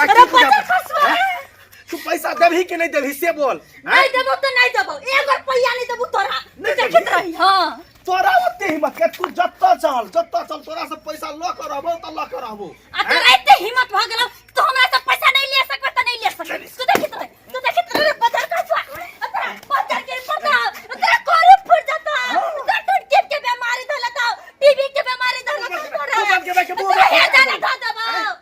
तोरा अरे की बुझा बजर खसुआ हैं? तू पैसा देबही कि नहीं देबही से बोल हैं? नहीं देबो तो नहीं देबो, एगो रुपया नहीं देबो तोरा। नहीं तू देखित देबही? रही। हाँ, तोरा ओते हिम्मत के तू जत्ता चल, जत्ता चल, तोरा से पैसा ल के रहबो त ल के रहबो। आ तोरा एते हिम्मत भ गेलौ तू हमरा से पैसा नहीं ले सकबे त नहीं ले सकबे। तू देखित रही, तू देखित रही रे बजर खसुआ। तोरा बजर के पता, तोरा कोरी फूट जाता, तोरा टुटके के बीमारी धलता, टीबी के बीमारी धलता तोरा। मुंह बंद के बैठ के, मुंह तोरा बंद के हे जाने बैठ। धऽ देबौ।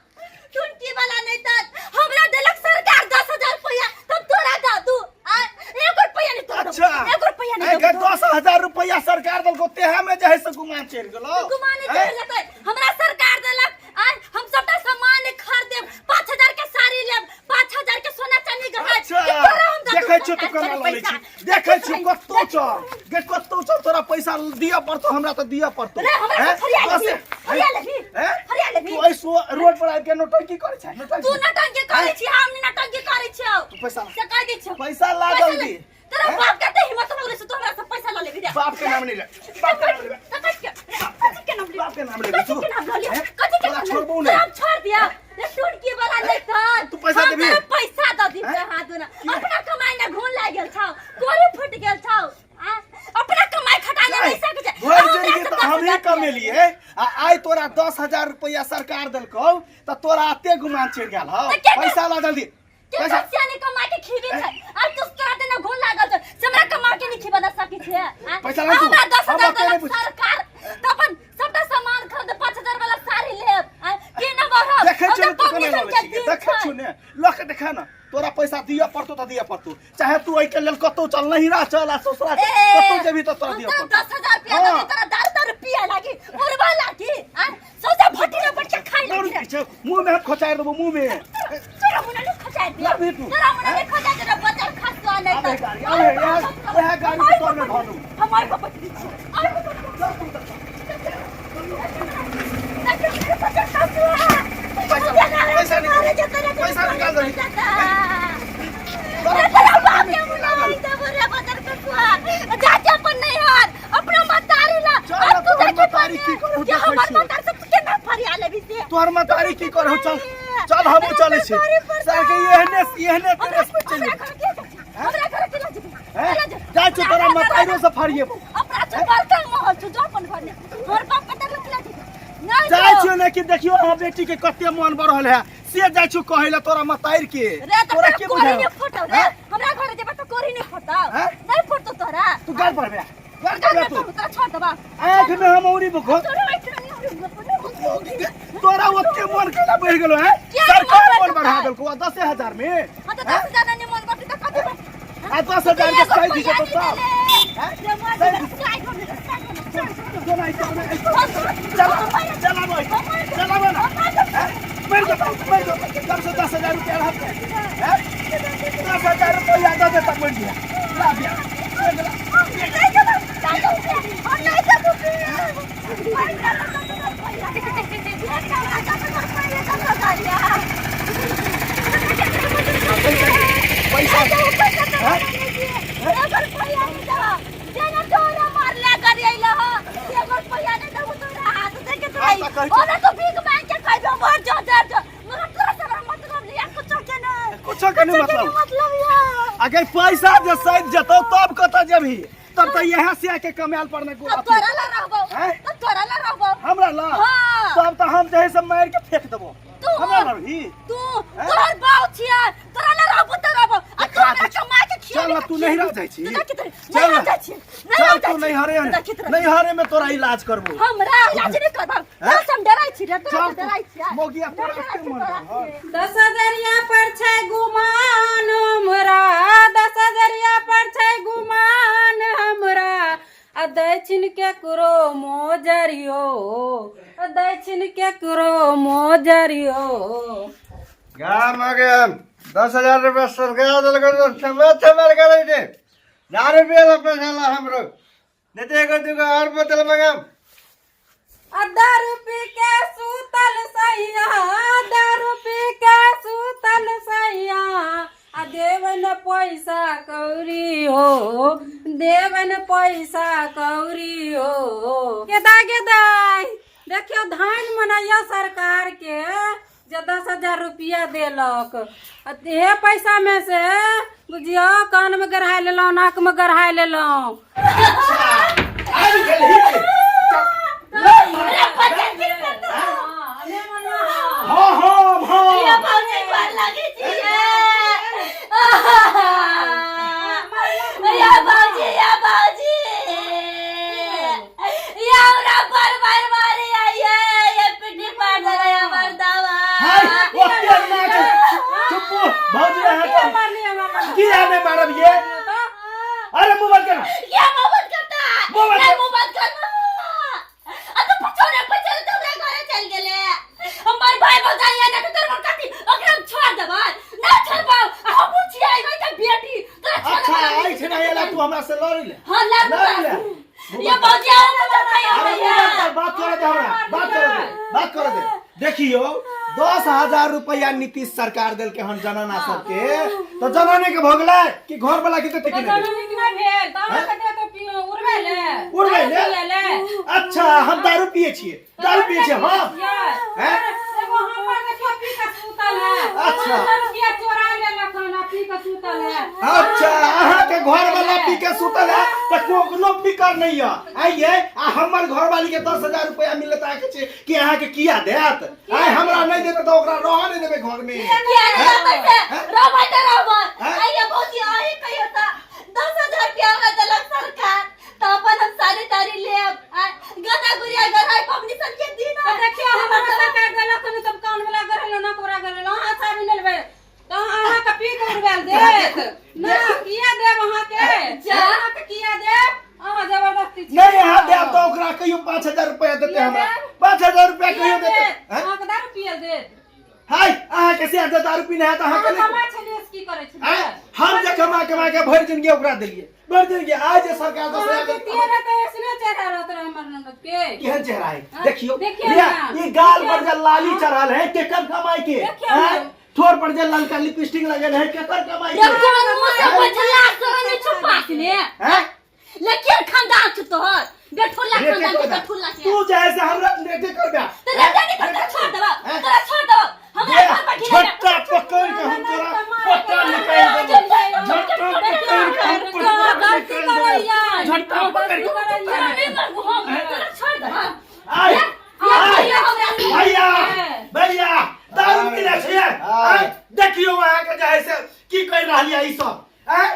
टुनकी वाला नहीं त हमरा देलक सरकार 10,000 रुपया, तब तोरा दऽ दू आ एगो रुपया नहीं तोरा देबौ। अच्छा, एगो रुपया नहीं ए, देबौ तोरा। 10,000 रुपया सरकार देलको, तेहा में जे है से गुमान चलि गेलो। गुमाने हैं? चलि जेतै। हमरा सरकार देलक आ हम सबटा सामान खरीदेब, 5,000 के साड़ी लेब, 5,000 के सोना चांदी गहना। अच्छा, कि तोरा हम दऽ दू देखै छियौ तू सरकार केना के लऽ लै पैसा। छी, देखै छियौ कतौ चल गे, कतौ चल, तोरा पैसा दिअ पड़तौ, हमरा तऽ दिअ पड़तौ। रे, हमरा हैं? से फरिया लेबही, फरिया लेबही, हैं? फरिया लेबही। तू ऐसो रोड पर आबि के नौटंकी करै छै, नौटंकी। तू नौटंकी करै छी, हम नहि नौटंकी करै छियौ। तू पैसा ला। से कहि दै छियौ। पैसा ला पैसा जल्दी। तोरा हैं? बाप के एते हिम्मत हो गेलै से तू हमरा से पैसा लऽ लेबही रे। बाप के नाम नहीं ले, बाप के नाम ले। तऽ कथी के, कथी के नाम लेबही? बाप के नाम लेबही तू? कथी के नाम लऽ लियौ? हैं? कथी के तोरा नाम छोड़बौ लेबही? नहि। तोरा हम छोड़ दिया रे टुनकी वाला नहीं तर। तू पैसा हम देबही? तोरा पैसा दऽ दी हैं? हाथ दुना। अपना कमाई ना घून लागि गेल छौ, कोरी फुटि गेल छौ। आ? अपना कमाई खटाई नहीं सकै छै। भरि हमरा जिंदगी से तऽ 10,000 हमही कमेलियै आ आइ तोरा 10,000 रुपया सरकार देलकौ तऽ तोरा एते गुमान चढ़ि गेल हौ। तऽ के पैसा ला जल्दी। के पैसा सियाने कमा के खीबे छै आ तू तोरा देना घून लागल छै से हमरा कमा के नहीं खीबा सकै छै आ? पैसा ला तू। हमरा दस हम हजार ओते नहि देलक बुझ- सरकार तऽ अपन सबटा सामान खरीद 5,000 वाला साड़ी लेब आ? के न बढ़ब। देखै हम छियौ तऽ ने तू केना पबनी लऽ लै के छी दिन देखै छै। छियौ ने, लऽ के देखा ने। तोरा पैसा दिअ पड़तौ तऽ दिअ पड़तौ, चाहे तू एहिके लेल कतौ चल, नहिरा चल आ ससुरा चल, ए, कतौ जेबही तऽ तोरा हम दिअ तोरा पड़तौ। 10,000 रुपया हाँ। देबै, तोरा दारू दारू पिए लागी, उड़बा लागी, आ? सौंसे भट्टी में बैठ के खाइ दारू लागी। पी छै, मुँह में हम खोचारि देबौ, मुँह में। तोरा मुँह में खोचारि दियौ। लबही तू। तोरा मुँह में खोचारि दियौ, बच्चा खसुआ नहि आबे तऽ। गाड़ी, आबे, वएह गाड़ी के तोर में धऽ देबौ। हम आइ पर बैठल छी। आइ पर बैठल छी। पैसा निकाल, पैसा निकाल जल्दी। चल, तोहर महतारी की करहु देखै छियौ। तोहर महतारी की करहु, चल चल, हमहूँ चलै छी। सार के एहने एहने तेरे से चलि जाइ छौ, तोरा महतारियो से फरिएबौ। जाइ छियौ ने कि देखियौ अहाँ बेटी के कते मन बढ़ल है, से जाइ छियौ कहै लए तोरा महतारि के। रे तोरा के कोरी बुझाउ नहीं फटौ रे। हैं? हमरा घर जेबे त कोरी नहीं फटौ। हैं? नहीं फटौ तोरा। तू गाड़ पर बे, गाड़ गाड़ पर पर तू। तोरा छोड़ देबा। आँख में हम औरी भुखो। तोरा आँख में औरी भुखो। तोरा ओते मन केना बढ़ि गेलो है? किया नहीं सरकार मन मन बढ़ा बढ़तौ? देलको आ 10,000 में। हाँ तो 10,000 नहीं मन बढ़तौ त कथी बढ़तौ? आ 10,000 के सही दिशा तो सब हैं? सही दिशा। चलाबो, चलाबो ना, हैं? मरि जेतौ, मरि जेतौ। कम से 10,000 रुपया रहतै, हैं? 10,000 रुपया दऽ दे तब मरि दिया ला दिया। पैसा हैं? कुछो के नहीं मतलब। मतलब यार अगर पैसा जे सैद जेतौ तब कतऽ जेबही? तब तऽ यहाँ से आके कमायल पड़ने को। तब तोरा ला रहबौ। हैं? तब तोरा ला रहबौ। हमरा ला? हाँ। तब तऽ हम जे है से मारि के फेंक देबो। तू- हमरा लड़ही? तू हैं? तोहर बाऊ छियै, तोरा ला रहबो त रहबो आ तू देखा हमरा दै छी। कमा के खियाबी। चल ना, तू नहिरा जाइ छी। तू देखित रही। चल नहिरा ना। जाइ छी, नहिरा चल जाइ तू छी। नैहरे तू देखित रही। नैहरे में तोरा इलाज करबो। हमरा इलाज नहीं करबो। हैं? तोरा से हम डराइ छी रे, तोरा चल से तू। डराइ छी। मौगिया तोरा डराइ एते छी मन तोरा बढ़ल। से। दस हजरिया पर छै गुमान हमरा, दस हजरिया पर छै गुमान हमरा, आ दक्षिण केकरो मोजरियो, आ दक्षिण केकरो मोजरियो। गाम के 10,000 रुपया सरकार देलकै तऽ थमा थमा करै छै दारू पिए ला पैसा ला हमरो, नहीं तो एगो दूगो और बोतल मंगाम। आ दारू पी के सुतल सैया, दारू पी के सुतल सैया, आ देवन पैसा कौरी हो, देवन पैसा कौरी हो। गेदा गेदाय देखियो धान मनैया सरकार के जे 10,000 रुपया देलक आ इहे पैसा में से बुझियो कान में गढ़ाय लेलहुँ नाक में गढ़ाय लेलहुँ आबि गेलही रे। चल, ले मार। अरे बच्चा की करता हाँ हाँ हाँ ये भौजी पर लगी छियै या भौजी या भौजी या हमरा पर मार मारे आइए ये पिट्ठी पाड़ देले हमर दावा हाय ओते नाच चुप भौजी अहाँ के किया नहीं मारब ये अरे मुंह बंद करना क्या मुंह बंद करता मुंह बंद नहीं कर। मुंह बंद करना आ तो पछोरे पछोरे तो हमरा घरे चल गेले हमर भाई भौजाई ना तो तोर काटी ओकरा हम छोड़ देबै ना छोड़बौ आ हम छियै भाई के बेटी तोरा छोड़ अच्छा देबै आई छै ना एला तू हमरा से लड़ी ले हां लड़ लड़ ले ये भौजी आओ मुझे नहीं अरे मुंह बंद कर बात करे दे हमरा बात करे दे बात करे दे देखियो 10,000 रुपया नीतीश सरकार देलके हन जनाना सबके तो जनाने के भऽ गेलै कि घर वाला के देते कि नहीं उड़बै ले? अच्छा हम दारू पिए छियै दारू पिए छियै हाँ हैं? अच्छा। अच्छा अहाँ के घर वाला पी के सुतल है त कोनो फिकर नहीं है आइए आ हमर घर वाली के 10,000 रुपया मिलत आके छै कि अहाँ के किया देत आइ हमरा नहीं देत त ओकरा रह नहीं देबे घर में किया रहबै से रहबै त रहबै हैं? आइए भौजी अही कहियो त 10,000 रुपया हमरा देलक सरकार त अपन हम साड़ी ताड़ी लेब आ गना गुड़िया गढ़ाई पबनी सन के दिन आ देखियौ हमरा सरकार देलक हन सब कान वाला गढ़ेलहुँ नाक वाला गढ़ेलहुँ अहाँ साड़ी नहि लेबै तऽ अहाँके पी के उड़बायल देत ना किया देब अहाँके अहाँके किया देब अहाँ जबरदस्ती छी। नहीं अहाँ देब त ओकरा कहियो 5,000 रुपया देते हमरा 5,000 रुपया किया कहियो देते देत हैं? अहाँके दारू पियल देत हाय अहाँ के से दारू पीने है त अहाँ के अहाँ नहीं कमाइ छलियै से की करै छलियै आँय? हम जे कमा कमा के भरि जिंदगी ओकरा देलियै भरि जिंदगी आज जे सरकार दस अहाँ हजार जितिये रहै तऽ ऐसने चेहरा रहत रहै हमर ननद के केहन चेहरा है हाँ? देखियो देखियौ लिया, ना। ये गाल पर देखियौ। जे लाली चढ़ल है केकर कमाई के देखियौ ना। आँय? ठोर पर जे ललका लिपस्टिक लगल है केकर कमाई के कोन मुंह से बचला सोने छुपा ने आँय? लेकिन खानदान छ तोहर बेठुल्ला रेटे खानदान कर के बे। बेठुल्ला के तू जाए से हमरा रेटे कर बे तो रेटे नहीं कर तोरा छोड़ देबो हैं? तोरा छोड़ देबो हमरा घर पर घिरा झट्टा पकड़ के हम तोरा पट्टा निकाल देबो झट्टा पकड़ के हम पट्टा गलती निकाल देबो करैया झट्टा पकड़ के तोरा नहीं मरबो हम तोरा छोड़ देबो आय आय ये हमरा भैया भैया दारू पीने छियै आय देखियौ अहाँके जे है से की कहि रहलियै ई सब आय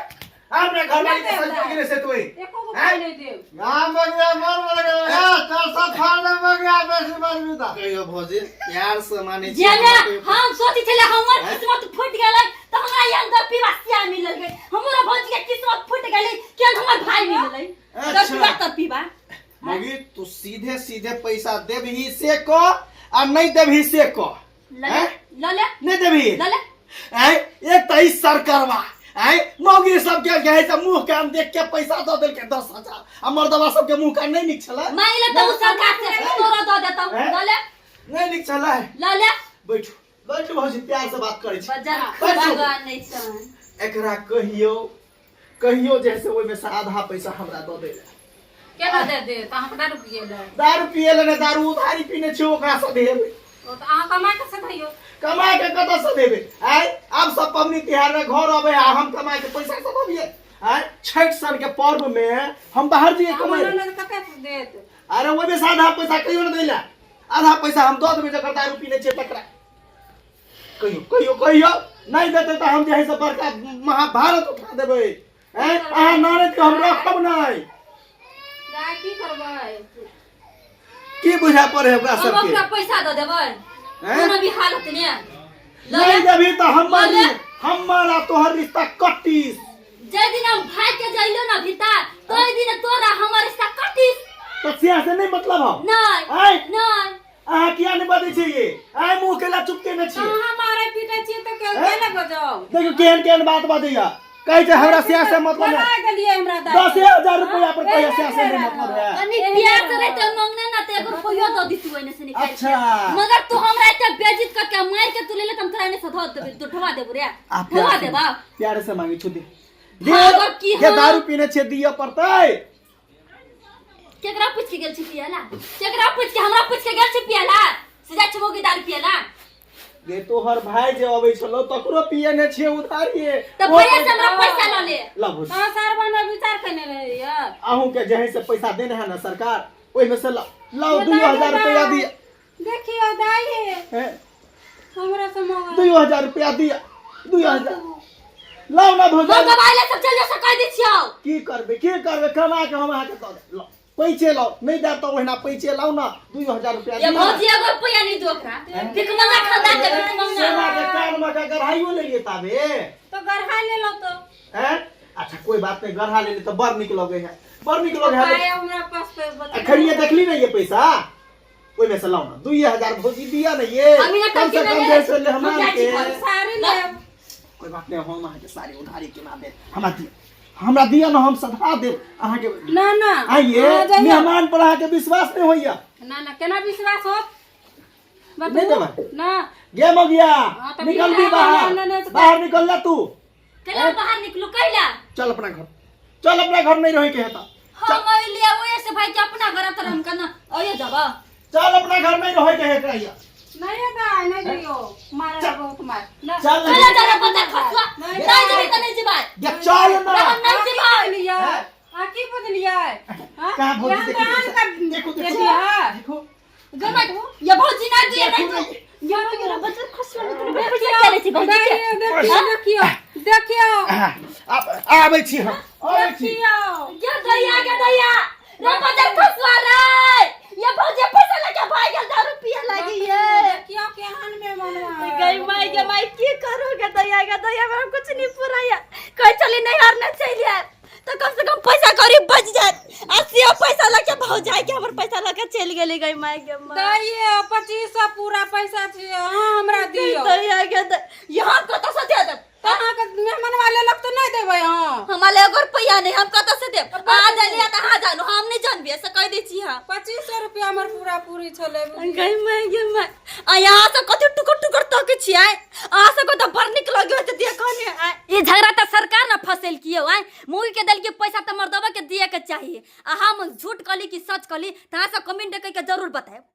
अपने घर वाली के संग गेले से तू एको गो पाइ नहि देब ना मगरा मर मर गया चार सौ फाड़ दे मगरा बेसी मजबूत कहियो भौजी प्यार से माने जेना हम सोचै छलै हमर किस्मत फूटि गेलै तऽ हमरा यहाँ दर पीवा सिया मिलल गेलै हमरो भौजी के किस्मत फूटि गेलै केहन हमर भाई मिललै दर पीवा तर पीवा मगी तू सीधे सीधे पैसा देबही से क आ नहीं देबही से क ल ले ल ले नहीं देबही ल ले आय एक तऽ ई सरकारवा आय मौगी सबके जे है से मुंह कान देख के पैसा दऽ देलकै 10,000 आ मर्दवा सबके मुंह कान नहीं नीक छलै मांगि ले तऽ उ सरकार से तोरा दऽ देतौ हैं? ल ले नहीं नीक छलै ल ले बैठू बैठू भौजी प्यार से बात करै छी बजर बैठू। भगवान नहि छन एकरा कहियो कहियो जे है से ओहिमे से आधा पैसा हमरा दऽ दै लए केना दे दे तऽ अहाँके दारू पियै लए दारू पिए लए नहि दारू उधारी पीने छी ओकरा से देबै ओ तऽ अहाँ कमा के से दियौ कमा के कतऽ से देबै आय आब सब पबनी तिहार में घर अबै आ हम कमा के पैसा सब अबियै आय छठि सन के पर्व में हम बाहर जइयै हमर कमाइ लए। ननद कते से देत अरे ओहिमे से आधा पैसा कहियो ने दै लए आधा पैसा हम दऽ देबै जकर दारू पीने छियै तकरा कहियो कहियो कहियो नहि देतै तऽ हम जे है से बड़का महाभारत उठा देबै हैं अहाँ ननद के हम रखब नहि दाय की करबै की बुझा पड़े ओकरा हम सबके ओकरा पैसा दऽ देबै हैं? कोनो भी हालत ने ल नहीं ले। देबही तऽ हमर ल ले। हमर आ तोहर रिश्ता कटीस जाहि दिन हम भाई के जइलो ना भीतर तोहि दिन तोरा हमर रिश्ता कटिस तऽ से से नहीं मतलब हो नहीं आय नहीं अहाँ किया नहीं बजै छियै ये आय मुँह केला चुप केने छियै अहाँ मारै पीटै छियै तऽ के हैं? केना बजाउ देखियौ केहन केहन बात बजैया कहै छै हमरा से से मतलब बोला है देलियै हमरा दाइ 10,000 रुपया पर कहिया से से नहीं मतलब है कनी प्यार से रहते मांगने ना ते एगो रुपयो दऽ दितु ओइने से निकालि के। अच्छा। मगर तू हमरा एते बेइज्जत करके मारि के तू लेले त हम तोरा एने से धऽ देबै तो ठोवा देबो रे आ ठोवा प्यार से देबा प्यार से मांगे छु दे दे हाँ, अगर की जे हाँ। दारू पीने छियै दिअ पड़तै केकरा पूछ के गेल छी पियला केकरा पूछ के हमरा पूछ के गेल छी पियला से जाइ छी मोगी दारू पियला गे तोहर भाई जे अबै छलो तकरो पियने छियै उधारिये। तऽ भैया से हमरा पैसा लऽ ले। ला भौजी। अहाँ सार बनबै विचार केने रहैया। अहूँ के जे है से पैसा देने है ना सरकार, ओहिमे से लाओ लाओ 2000 रुपया दिया। देखियो दाई, हैं? हमरा से मंगा। 2000 रुपया दिया, 2000 लाओ ना भौजी। मंगवाइले सब चल जा से कह दै छियौ। की करबै, की करबै, कमा के हम अहाँके दऽ देब। लाओ पैसे लाओ, नहीं देब तऽ ओहिना पैसे लाओ ना, 2000 रुपया ये दिअ। भौजी एगो रुपया नहीं दो ओकरा, भिख मंगा खानदान के भिख मंगा। सोना के कान में के गढ़ाइयो लेलियै ताबे। तो गढ़ा लेलो तो। हैं? अच्छा कोई बात नहीं, गढ़ा लेली तऽ बड़ नीक लगै है, बड़ नीक लगै है। पाय हमरा पास पे बता। अखनिये देखली ना ये पैसा, ओहिमे से लाओ ना 2000 भौजी दिया ना ये। हम इहाँ कम से टंकी कम में जे से ले हमरा हम जाइ छी के। घर। साड़ी लेब। कोई बात नहीं, हम अहाँके साड़ी उधारी केना देब, हमरा दिया, हमरा दिया ना, हम सधा देब अहाँके। ना ना। आइए। अहाँ जइयौ। मेहमान पर अहाँके विश्वास नहीं होइया? ना ना, केना विश्वास होत? बताउ। नहीं देबै? ना। गे मगिया। हाँ, तऽ निकल भी बिना बाहर। ना, ना, ना, बाहर निकल जा तू। कैला बाहर निकलू, कैला? चल अपना घर चल, अपना घर नहीं रहे के हेता। हम अइलियै ओए से भाई के अपना घर तर हम केना अइए जाबा। चल अपना घर नहीं रहे के है एकरा हिया। नहीं दाई, नहीं जइयो, मारे चल। बहुत मार ना। चल। चला जा रे बता खसुआ। नहीं। नहीं जेबी तऽ नहीं जेबै। गे चल ना। हम नहीं जेबै। बुझलियै? हैं? आ की बुझलियै? हाँ? कहाँ भौजी? यहाँ देखो, तऽ आन का देखो, देखो। बेटी है। देखो। गमा ये भौजी ना दिए देखो नहीं। ना। ये तो ये बच्चा खसुआ में तोरे पैसा क्या ले छी भौजी के? देखियो, देखियो, देखियो। आबै छी हम, आबै छी। देखियो। ये दैया के दैया रे बच्चा खसुआ रे, ये भौजी पैसा लेके भाग गेल, दारू पिए लागी ये। देखियो केहन में मनवा गई माई के माई, की करोगे दैया के दैया, हमरा कुछ नहीं पुराया। कह चली नहीं हारना चाहिए तो कम से कम पैसा करी बच जाए, आ से पैसा लके भाव जाए के हमर पैसा लके चल गेली। गई माई के माई। दैये 2500 पूरा पैसा छियै, अहाँ हमरा दियौ। दैया के यहाँ कतऽ से दे देब? तऽ अहाँके मेहमान वाले लग तऽ नहि देबै अहाँ। हमरा एगो रुपया नहीं, हम कतऽ से देब? अहाँ जानिए तऽ अहाँ जानू, हम नहीं जानबियै से कह दै छी। हम 2500 रुपया हमर पूरा पूरी छलै। गई माई गे माई, आ यहाँ से कथी टुकुर टुकुर तक छियै? अहाँ सबके तऽ बड़ नीक लगे होते देखने। आय ई झगड़ा तऽ सरकार ने फसेल कियो। आय मुगी के देलकी पैसा तऽ मर्दबा के दिए के चाहिए। आ हम झूठ कहली कि सच कहली तऽ अहाँ सब कमेंट करके जरूर बतायब।